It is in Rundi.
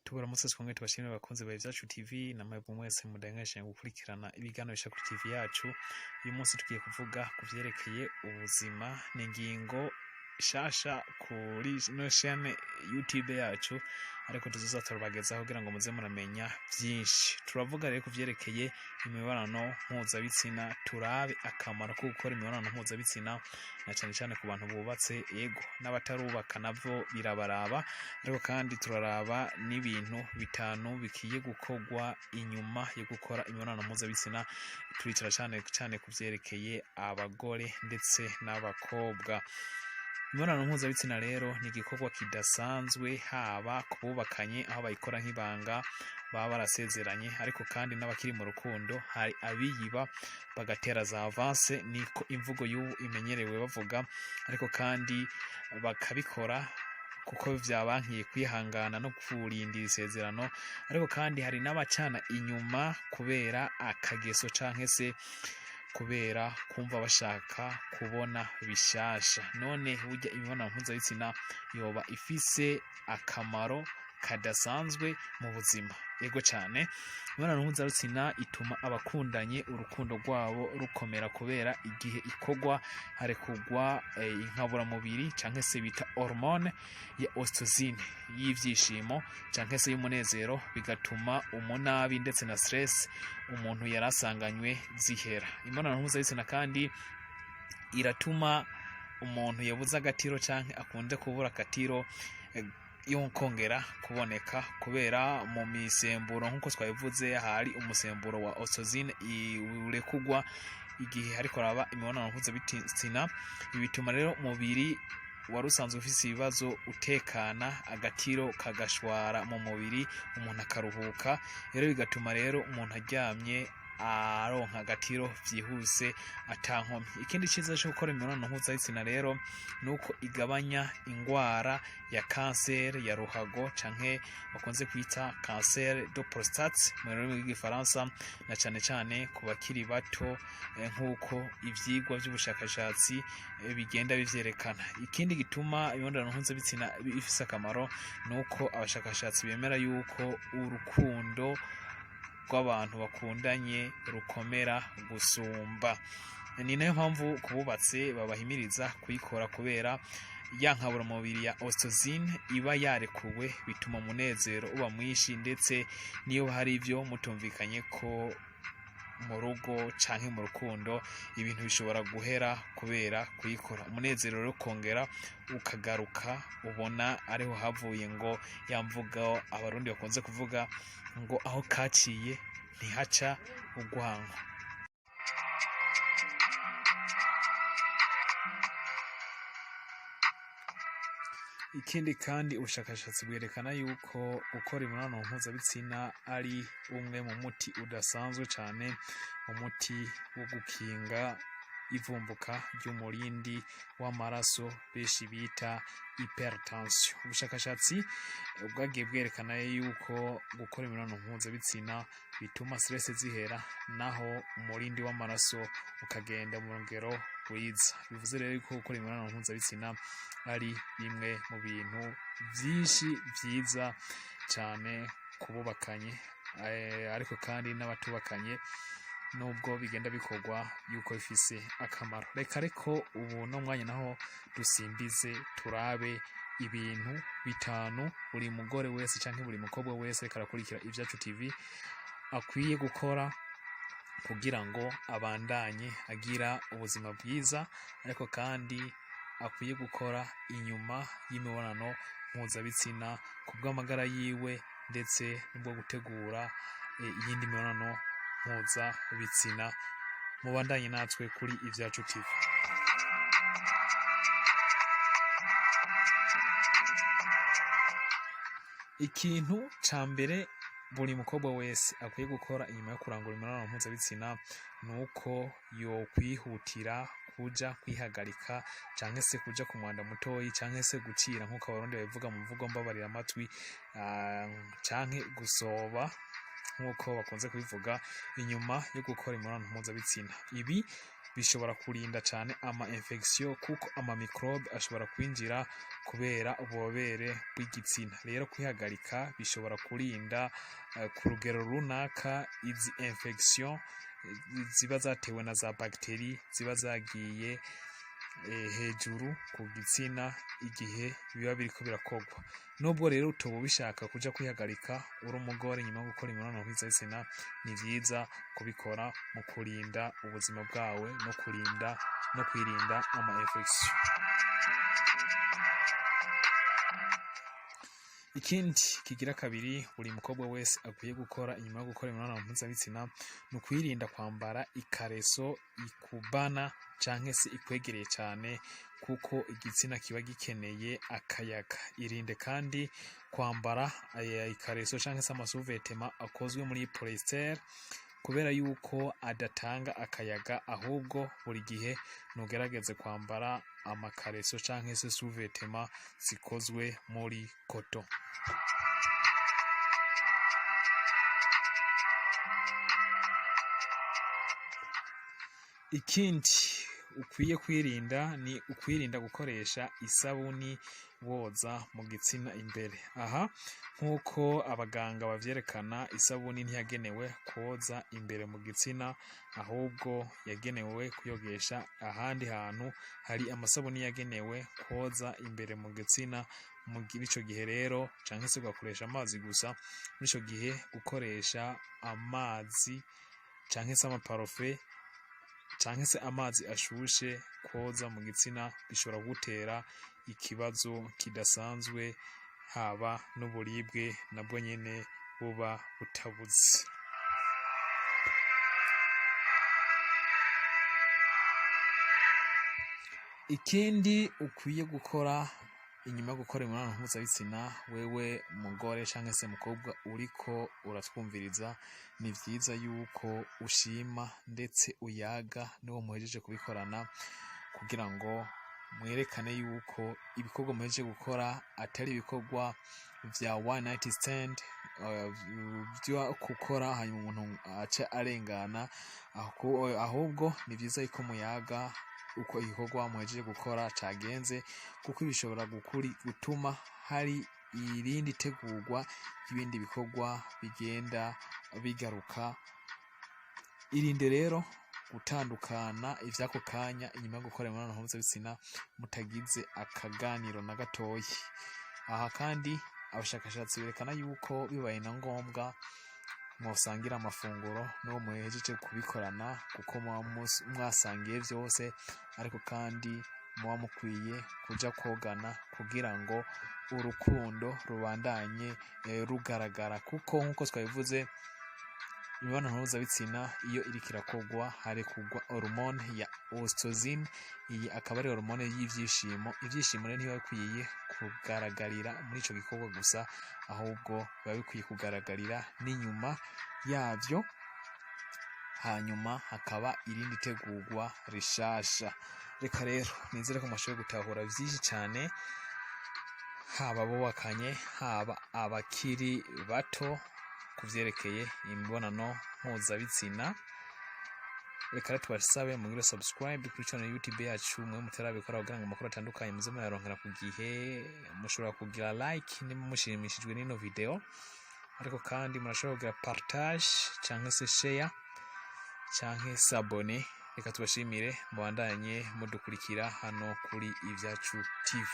Tubaramutse twongere tubashimire, abakunzi ba Ivyacu TV na mwebwe mwese mudangaje gukurikirana ibiganiro bisha kuri TV yacu. Uyu munsi tugiye kuvuga ku vyerekeye ubuzima. Ni ingingo shasha kuri ino chaîne YouTube yacu, ariko tuzoza turabagezaho kugira ngo muze muramenya vyinshi. Turavuga rero ku vyerekeye imibonano mpuzabitsina, turabe akamaro ko gukora imibonano mpuzabitsina, na cane cane ku bantu bubatse, ego n'abatarubaka navyo birabaraba. Ariko kandi turaraba n'ibintu bitanu bikiye gukorwa inyuma yo gukora imibonano mpuzabitsina. Turicara cane cane ku vyerekeye abagore ndetse n'abakobwa. Imibonano mpuzabitsina rero ni igikorwa kidasanzwe, haba ku bubakanye aho bayikora nk'ibanga baba barasezeranye, ariko kandi n'abakiri mu rukundo hari abiyiba bagatera za avance, niko imvugo y'ubu imenyerewe bavuga, ariko kandi bakabikora kuko vyabankiye kwihangana no kurindira isezerano. Ariko kandi hari n'abacana inyuma kubera akageso canke se kubera kumva bashaka kubona bishasha. None burya imibonano mpuzabitsina yoba ifise akamaro kadasanzwe mu buzima? Ego cane. Imibonano mpuzabitsina ituma abakundanye urukundo rwabo rukomera, kubera igihe ikorwa harekurwa inkaburamubiri canke se bita hormone ya oxytocine y'ivyishimo canke se y'umunezero, bigatuma umunabi ndetse na stress umuntu yari asanganywe zihera. Imibonano mpuzabitsina kandi iratuma umuntu yabuze agatiro canke akunze kubura agatiro yo kongera kuboneka, kubera mu misemburo, nk'uko twabivuze, hari umusemburo wa oxytocine urekugwa igihe hariko haraba imibonano mpuzabitsina. Ibi bituma rero umubiri wari usanzwe ufise ibibazo utekana, agatiro kagashwara mu mubiri, umuntu akaruhuka. Rero bigatuma rero umuntu aryamye aronka agatiro vyihuse atankomyi. Ikindi ciza co gukora imibonano mpuzabitsina rero nuko igabanya ingwara ya kanseri ya ruhago canke bakunze kwita cancer de prostate mu rurimi rw'igifaransa, na cane cane ku bakiri bato, nk'uko ivyigwa vy'ubushakashatsi bigenda bivyerekana. Ikindi gituma imibonano mpuzabitsina ifise akamaro nuko abashakashatsi bemera yuko urukundo rw'abantu bakundanye rukomera gusumba. Ni nayo mpamvu kububatse babahimiriza kuyikora, kubera ya nkaburamubiri ya oxytocine iba yarekuwe, bituma umunezero uba mwinshi, ndetse niyo hari ivyo mutumvikanye ko mu rugo canke mu rukundo, ibintu bishobora guhera kubera kuyikora. Umunezero rero ukongera ukagaruka. Ubona ariho havuye ngo ya mvugo abarundi bakunze kuvuga ngo aho kaciye ntihaca urwanko. Ikindi kandi, ubushakashatsi bwerekana yuko gukora imibonano mpuzabitsina ari umwe mu muti udasanzwe cane, umuti wo gukinga ivumbuka ry'umurindi w'amaraso benshi bita hypertension. Ubushakashatsi bwagiye bwerekana yuko gukora imibonano mpuzabitsina bituma stress zihera, naho umurindi w'amaraso ukagenda mu rugero rwiza. Bivuze rero yuko gukora imibonano mpuzabitsina ari bimwe mu bintu vyinshi vyiza cane kububakanye, ariko kandi n'abatubakanye, nubwo bigenda bikorwa yuko bifise akamaro. Reka ariko ubu no mwanya naho dusimbize turabe ibintu bitanu buri mugore wese canke buri mukobwa wese ariko arakurikira Ivyacu TV akwiye gukora kugira ngo abandanye agira ubuzima bwiza, ariko kandi akwiye gukora inyuma y'imibonano mpuzabitsina ku bw'amagara yiwe ndetse n'ubwo gutegura iyindi mibonano mpuzabitsina. Mubandanye natwe kuri Ivyacu TV. Ikintu ca mbere buri mukobwa wese akwiye gukora inyuma yo kurangura imibonano mpuzabitsina nuko yokwihutira kuja kwihagarika canke se kuja ku mwanda mutoyi canke se gucira, nk'uko abarundi babivuga mu mvugo mbabarira amatwi, canke gusoba nk'uko bakunze kubivuga, inyuma yo gukora imibonano mpuzabitsina. Ibi Bishobora kurinda cane ama infection, kuko ama microbe ashobora kwinjira kubera ububobere bw'igitsina. Rero kwihagarika bishobora kurinda ku rugero runaka izi infection ziba zatewe na za bagiteri ziba zagiye hejuru ku gitsina igihe biba biriko birakorwa. Nubwo rero utoba ubishaka kuja kwihagarika uri umugore nyuma yo gukora imibonano mpuzabitsina, ni vyiza kubikora mu kurinda ubuzima bwawe no kurinda no kwirinda ama infection. Ikindi kigira kabiri buri mukobwa wese akwiye gukora inyuma yo gukora imibonano mpuzabitsina ni ukwirinda kwambara ikareso ikubana canke se ikwegereye cane, kuko igitsina kiba gikeneye akayaga. Irinde kandi kwambara ikareso canke se amasuvetema akozwe muri polyester, kubera yuko adatanga akayaga. Ahubwo buri gihe nugerageze kwambara amakareso canke se suvetema zikozwe muri coton. Ikindi ukwiye kwirinda ni ukwirinda gukoresha isabuni woza mu gitsina imbere. Aha, nk'uko abaganga bavyerekana, isabuni ntiyagenewe kwoza imbere mu gitsina, ahubwo yagenewe kuyogesha ahandi hantu. Hari amasabuni yagenewe kwoza imbere mu gitsina. Muri ico gihe rero, canke se ugakoresha amazi gusa, muri ico gihe gukoresha amazi canke se amaparufe canke se amazi ashushe kwoza mu gitsina bishobora kugutera ikibazo kidasanzwe, haba n'uburibwe nabwo nyene buba butabuze. Ikindi ukwiye gukora inyuma yo gukora imibonano mpuzabitsina, wewe mugore canke se mukobwa uriko uratwumviriza, ni vyiza yuko ushima ndetse uyaga n'uwo muhejeje kubikorana, kugira ngo mwerekane yuko ibikorwa muhejeje gukora atari ibikorwa vya one night stand, vyo gukora hanyuma umuntu ace arengana. Ahubwo ni vyiza yuko muyaga uko igikorwa muhejeje gukora cagenze, kuko bishobora gutuma hari irindi tegurwa ry'ibindi bikorwa bigenda bigaruka. Irinde rero gutandukana ivy'ako kanya inyuma yo gukora imibonano mpuzabitsina mutagize akaganiro na gatoyi. Aha kandi abashakashatsi berekana yuko bibaye na ngombwa mwosangira amafunguro n'uwo muhejeje kubikorana, kuko muba mwasangiye vyose, ariko kandi muba mukwiye kuja kwogana kugira ngo urukundo rubandanye rugaragara, kuko nk'uko twabivuze, imibonano mpuzabitsina iyo iriko irakorwa harekurwa hormone ya oxytocin. Iyi akaba ari hormone y'ivyishimo. Ivyishimo rero ntibiba bikwiye kugaragarira muri ico gikorwa gusa, ahubwo biba bikwiye kugaragarira n'inyuma yavyo, hanyuma hakaba irindi tegurwa rishasha. Reka rero nizere ko mwashoboye gutahura vyinshi cane, haba abubakanye, haba abakiri bato, ku vyerekeye imibonano mpuzabitsina. Reka rero tubasabe mugire subscribe kuri channel YouTube yacu mwe mutarabikora, kugira ngo amakuru atandukanye muze murayaronkera ku gihe. Mushobora kugira like niba mushimishijwe n'ino video, ariko kandi murashobora kugira partage canke se share canke s'abonner. Reka tubashimire, mubandanye mudukurikira hano kuri Ivyacu TV.